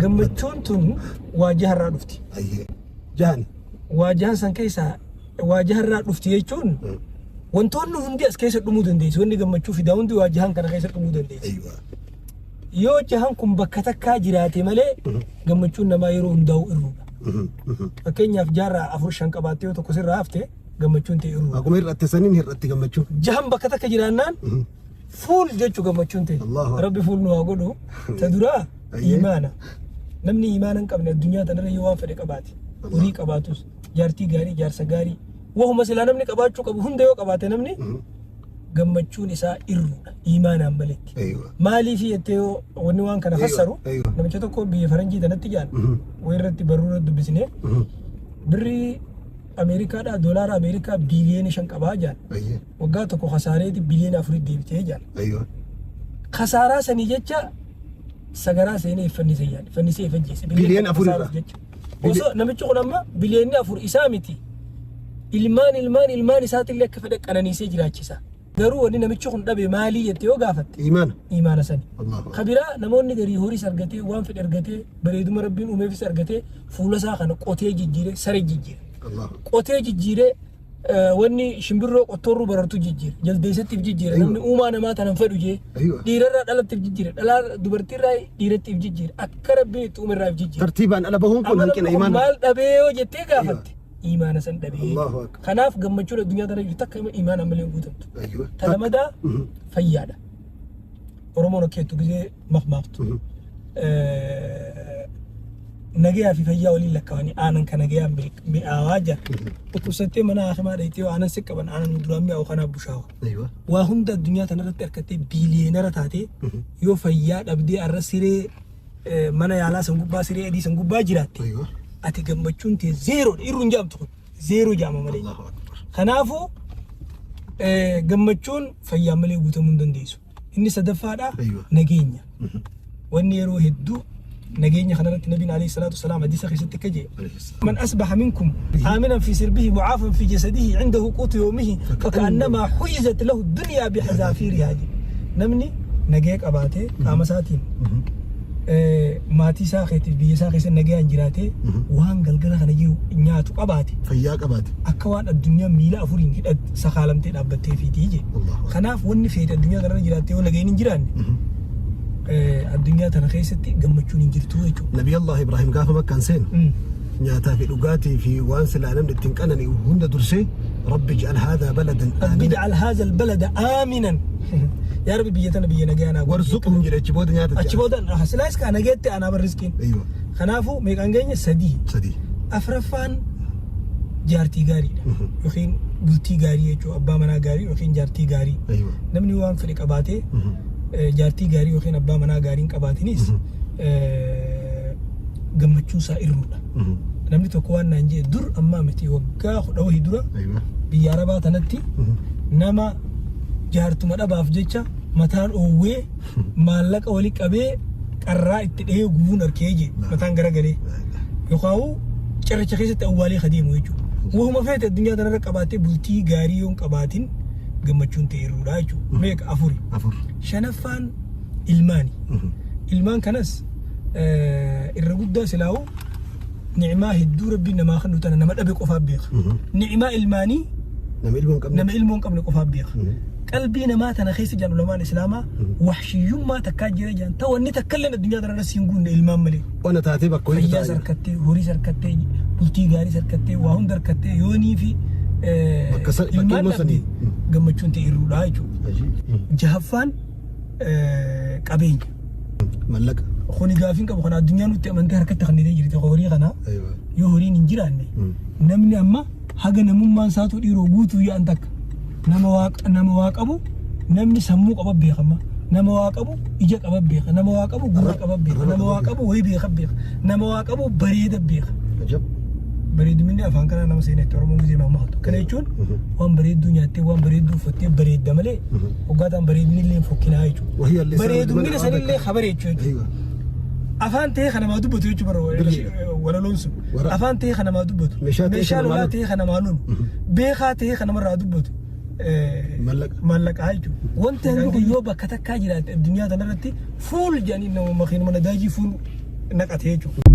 Gammachuun tun waa jaharraa dhufti. Ayyee. Jahani. Waa jahan san keessaa waa jaharraa dhufti jechuun wantoonni hundi as keessa dhumuu dandeessi. Wanni gammachuu fidaa hundi waa jahan kana keessa dhumuu dandeessi. Ayyuwa. Yoo jahan kun bakka takkaa jiraate malee gammachuun namaa yeroo hundaa'u irruudha. Fakkeenyaaf jaarraa afur shan qabaattee yoo tokko sirraa hafte gammachuun ta'e irruudha. Akkuma hir'atte saniin hir'atti gammachuun. Jahan bakka takka jiraannaan fuul jechuu gammachuun ta'e. Allahu Akbar. Rabbi fuul nu haa godhu. Ta duraa Ayyee. imaana. Namni imaana hin qabne addunyaa tanarra yoo waan fedhe qabaate. Horii qabaatus, jaartii gaarii, jaarsa gaarii. Wahuma silaa namni qabaachuu qabu hunda yoo qabaate namni gammachuun isaa irruudha. Imaanaan maletti. Ayyuwa. Maaliif jettee yoo wanni waan kana Aywa, fassaru aywa. namicha tokko biyya faranjii tanatti jaan wayirratti barruu irratti dubbisne birrii Ameerikaadhaa doolaara Ameerikaa biiliyoona 5 qabaa jaan. Ayyee. Waggaa tokko kasaareeti biliyoona 4 deebitee jaan. Ayyuwa. Kasaaraa sanii jecha sagaraa seenee iffannise jaan. Iffannisee ifajjeese. Biliyoona 4 irraa? Kasaaruuf jecha. Osoo namichi kun amma biliyoonni 4 isaa miti. Ilmaan ilmaan ilmaan isaatillee akka fedhe qananiisee jiraachisa. Garuu wanni namichi kun dhabe maalii jettee yoo gaafatte Imaana. Imaana sani. Allahu Akbar. Ka biraa namoonni garii horiis argatee waan fedhe argatee bareeduma rabbiin uumeefis argatee fuula isaa kana qotee jijjiiree saree jijjiire. Allahu Qotee jijjiiree wanni shimbirroo qottoorruu barartu jijjiire. Jaldeessatti if jijjiire. Aywa. Namni uumaa namaa tanan fedhu jee. Aywa. Dhiirarraa dhalatti if jijjiire. Dhalaa dubartiirraa dhiiratti if jijjiire. Akka rabbiin itti uumerraa if jijjiire. Tartiibaan ala bahuun kun Amma hanqina namni kun imaana. maal dhabee yoo jettee gaafatte imaana san dhabee. Allahu Akbar. Kanaaf gammachuun addunyaa tana jirtu takka imaana malee hin guutamtu. Aywa. Ta lamadaa fayyaadha. Oromoon akka jettu gisee makmaaktu. Nagayaa fi fayyaa waliin lakkaa'anii aanan kan nagayaan mi'aawaa jira. Dhukkubsattee mana hakimaa dhayitee yoo aanan si qaban aanan duraan mi'aawu kanaaf bushaawa. Aywa. Waa hunda addunyaa tanarratti harkattee biiliyeenara taatee yoo fayyaa dhabdee arra siree mana yaalaa san gubbaa siree adii san gubbaa jiraatte Aywa. ati gammachuun tee zeeroodha irru hin jaamtu kun zeeroo jaama malee. Allahu Akbar. Kanaafuu gammachuun fayyaa malee guutamuu hin dandeessu. Inni sadaffaadha Aywa. nageenya. Wanni yeroo hedduu nageenya kanarratti nabiin alayhi salaatu wasalaam hadiisa keessatti akka jedhe من أصبح منكم آمنا في سربه معافا في جسده عنده قوت يومه فكأنما حيزت له الدنيا بحذافيرها namni nagaya qabaatee qaama isaatiin maatii isaa keetiif biyya isaa keessa nagayaan jiraatee waan galgala kana jiru nyaatu qabaate Fayyaa qabaate. Akka waan addunyaan miila afuriin hidhat sakaalamtee dhaabbattee fiitii je. Allahu. Kanaaf wanni feete addunyaa kanarra jiraattee yoo nagayni hin jiraanne addunyaa tana keessatti gammachuun hin jirtu jechuudha. Nabi Allah Ibrahim gaafa makkaan seenu nyaataa fi dhugaatii fi waan silaa namni ittiin qanani'u hunda dursee Rabbi ij'al haadhaa baladan Rabbi aamina. ij'al haadha albalada aaminan. Yaa Rabbi biyya tana biyya nagayaa naa godhi. Warzuqhum jedhe achi booda nyaata itti Achi booda silaas kaa nagayaatti anaa bar riskiin. Aywa. Kanaafuu meeqaan geenye sadii. Sadii. Afraffaan jaartii gaariidha. Yookiin bultii gaarii jechuun abbaa manaa gaarii yookiin jaartii gaarii. Aywa. Namni waan fedhe qabaatee jaartii gaarii yookiin abbaa manaa gaarii hin qabaatinis gammachuun isaa irruudha. Namni tokko waan naan jedhe dur ammaa miti waggaa kudha wahii dura Aywa. Biyya Arabaa tanatti nama jaartuma dhabaaf jecha mataan oowwee maallaqa wali qabee qarraa itti dhahee gubuun arkee jee mataan garagalee yookaan cirracha keessatti awwaalee ka deemu jechuudha. Wahuma feete addunyaa tanarra qabaattee bultii gaarii yoo hin qabaatin gammachuun ta'e irruudha jechuudha. Meeqa afuri. Afur. Shanaffaan ilmaani. Ilmaan kanas irra guddaa silaa'u ni'maa hedduu rabbiin namaa kennu tana nama dhabe qofaaf beeka. Ni'maa ilmaanii Nama ilmoo hin qabne. Nama ilmoo hin qabne qofaaf beeka. Qalbii namaa tana keessa jedhan ulamaan islaamaa wahshiyyummaa takkaa jira jedhan ta wanni takka illee addunyaa tanarra siin guunne ilmaan malee. Ona taatee bakka wayii Fayyaas taa'aa jira. harkattee, horiis harkattee, bultii gaariis harkattee, waa hunda harkattee yoonii fi Bakka ilmaan ilmoo dhabde sanii. Gammachuun ta'e irruudha jechuudha. Jahaffaan qabeenya. Mallaqa. Kuni gaafiin qabu kana addunyaan nutti amantee harkatti kannitee jirti horii kana Aywa. Yoo horiin hin jiraanne namni amma haga namummaan isaatuu dhiiroo guutuu yaa'an takka nama waa nama waa qabu namni sammuu qaba beekama nama waa qabu ija qaba beeka nama waa qabu gurra qaba beeka nama waa qabu wayii beeka beeka nama waa qabu bareeda beeka. Ajab. Bareeduminni afaan kanaa nama seenetti Oromoon gisee mammaaktu. Kana jechuun waan bareedduu nyaattee waan bareedduu uffattee bareedda malee hoggaataan bareedinni illee fokkinaa jechuudha. Wahii allee isaan Bareedumina mana sanillee aadaa kabareechuu jechuudha. Aywa. Afaan ta'ee kan namaa dubbatu jechuudha bara Birriidha. walaloon sun. Wara- Afaan ta'ee kan namaa dubbatu. Meeshaa ta'ee kan Meeshaa namaa lolaa lolu. ta'ee kan namaa lolu. Beekaa ta'ee kan namarraa dubbatu. Mallaqa. Mallaqaa jechuudha. Wanti hangi kun yoo bakka takkaa jiraatte addunyaa tanarratti fuul jedhanii nama makiinuma nadaajii fuul Naqate jechuudha.